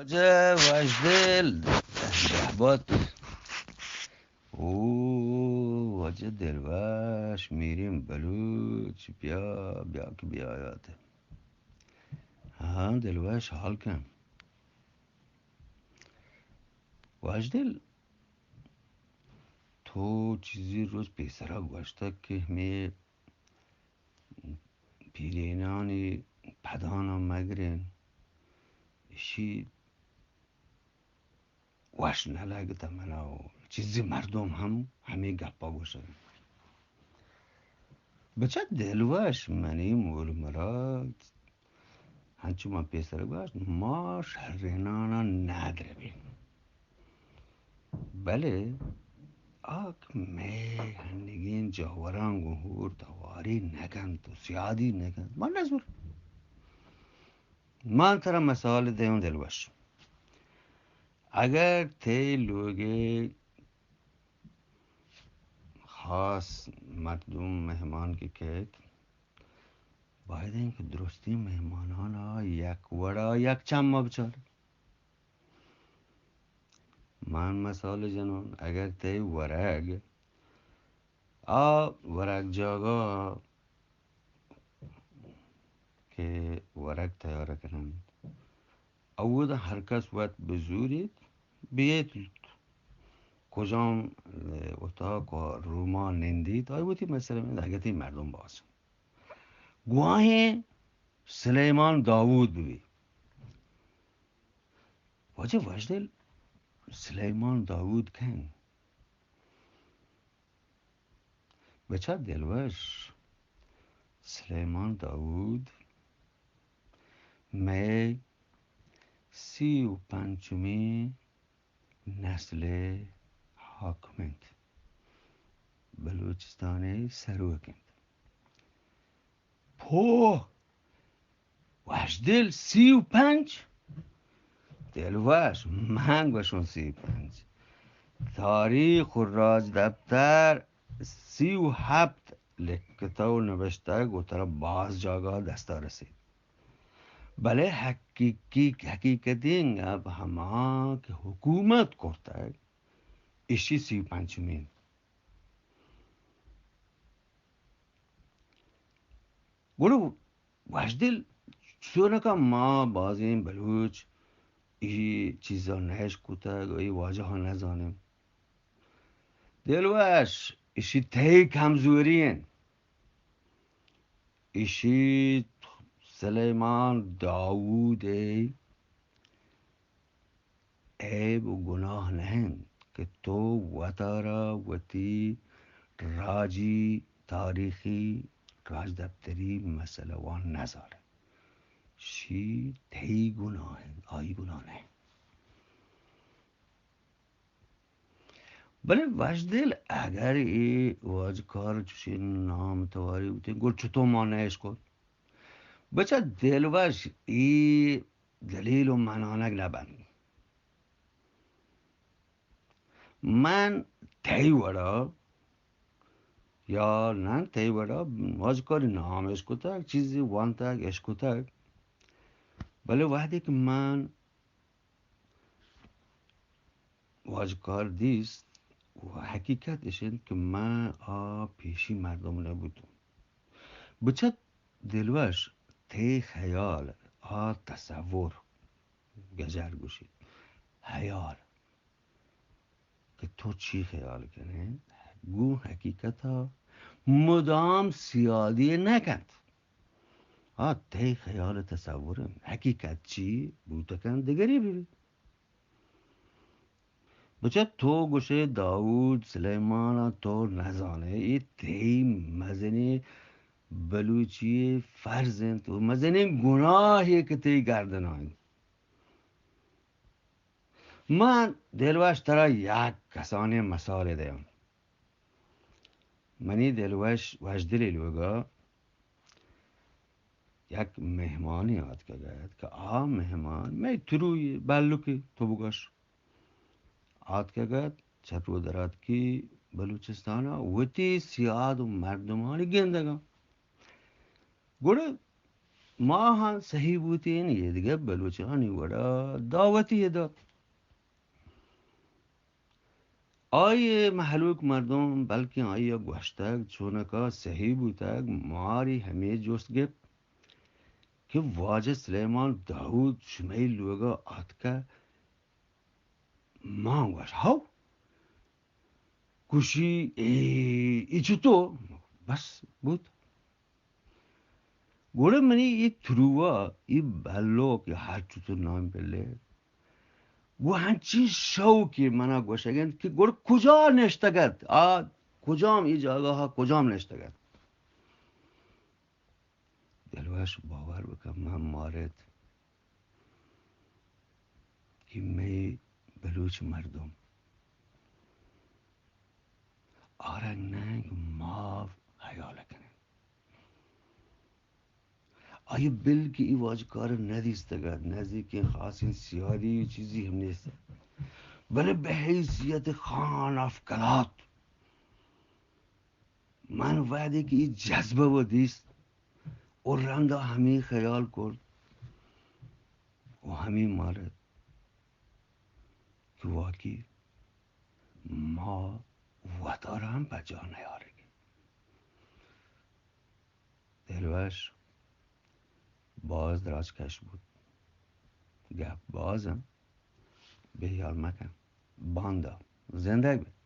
واجہ وشدل، رحمت۔ او واجہ دلوش، میریں بلوچ، بیا، بیا کہ بیا یات۔ ہاں دلوش، حال کن۔ وشدل، تو چیزی روچ پیسرا گوشتگ کہ ہمے پیرینانی پدانا مگرین، اشی وش نہ لگتہ منا و چیزی مردم ہم ہمے گپا گوشن۔ بچہ دلوش، منی مول مراد، انچو من پیسر گوشت، ما شرینانا ندروین۔ بلے آ کہ مئے ہنگین جاوراں گوں ہور تواری نہ کنت و سیادی نہ کنت، ما نزور۔ من ترا مثال دیوں دلوش۔ اگر تئی لوگے خاص مردم مہمان کہ کئیت، باید انت کہ درستیں مہمانانا یک وڑا یک چما بچار۔ من مثال جنون، اگر تئی ورگ، آ ورگ جاگہ کہ ورگ تیار کننت، اودا ہر کس وت بزوریت، بیت کجام اتاق و روما نندیت، آئی وتی مثلا اگتی مردم باز۔ گواہیں سلیمان داود ببی۔ واجہ وشدل، سلیمان داود کئے انت؟ بچار دلوش، سلیمان داود مئے سی و پنچمی نسل حاکم انت، بلوچستان سروک انت۔ پوہ! وشدل، سی و پنچ؟ دلوش، من گوشوں سی و پنچ۔ تاریخ و راجدپتر سی و ہپت لکتہ و نبشتگ و ترا باز جاگہ دستا رسیت۔ بلے حقیقی، حقیقتیں گپ ہما کہ حکومت کرتگ، اشی سی و پنچمی انت۔ گڑا وشدل، چونکا ما بازیں بلوچ اے چیزا نہ اشکتگ و اے واجہا نہ زانیں۔ دلوش، اشی تئی کمزوری انت۔ اشی سلیمان داود ء عیب و گناہ نہ انت کہ تو وتارا وتی راجی، تاریخی، راجدپتری مسئلہ وان نزانئے۔ شی تئی گناہ انت، آئی گناہ نہ انت۔ بلے وشدل، اگر اے واجکار چوشیں نام تواری بوتیں، گڑا چتو ما نہ اشکت؟ بچا دلوش، اے دلیل و منانگ نہ بنت۔ من تئی وڑا یا نہ تئی وڑا واجکاری نام اشکتگ، چیزی وانتگ، اشکتگ، بلے وہدے کہ من واجکار دیست و حقیقت اش انت کہ من آ پیشی مردم نہ بوتوں۔ بچت دلوش، تئی خیال، آ تصور، گجر گوشیت، خیال، کہ تو چی خیال کنئے، گوں حقیقتا مدام سیادی نہ کنت۔ آ تئی خیال، تصور انت، حقیقت چی بوت کنت، دگرے ببیت۔ بچہ تو گوشئے داؤد سلیمان ء تو نزانئے، اے تئی مزنیں بلوچی فرض انت و مزنیں گناہے کہ تئی گردنا انت۔ من دلوش ترا یک کسانیں مثالے دیاں۔ منی دلوش وشدلی لوگا یک مہمانے آتکگ ات کہ آ مہمان مئے تروئی بلکے تو بگوش آتکگ ات، چہ رودراتکی بلوچستانا وتی سیاد و مردمانی گندگا۔ گڑا ما ہم سہی بوتیں، یہ دگہ بلوچانی وڑا دعوتی دات۔ آئی مہلوک مردم، بلکیں آئی گوشتگ، چونکا سہی بوتگ، ماری ہمے جست گپت کہ واجہ سلیمان داؤد شمئی لوگا آتکہ؟ ما گوش، ہو۔ گوشی، اے، اے چطور؟ بس بوت۔ گڑا منی اے تروا، اے بلو کہ ہر چطور نام بلے، گو ہنچی شوقی منا گوشگ انت کہ گڑا کجا نشتگ ات؟ آ کجام اے جاگہ ء کجام نشتگ ات؟ دلوش، باور بکن، من مارت کہ مئے بلوچ مردم آرگ نہ انت کہ ما ہیال کنیں۔ آئی بل کہ ای واجکار نہ دیستگ ات، نزیکیں خاصیں سیادی چیزی ہم نیست ات۔ بلے بحیثیت خان آف کلات من وہدے کہ ای جذبہ و دیست و رندا ہمے خیال کرت و ہمے مارت کہ واقعی ما وتارا ہم پجاہ نیارگیں۔ دلوش، باز دراج کش بوت۔ گپ باز انت۔ بے ہیال مکن۔ باندا۔ زندگ بے۔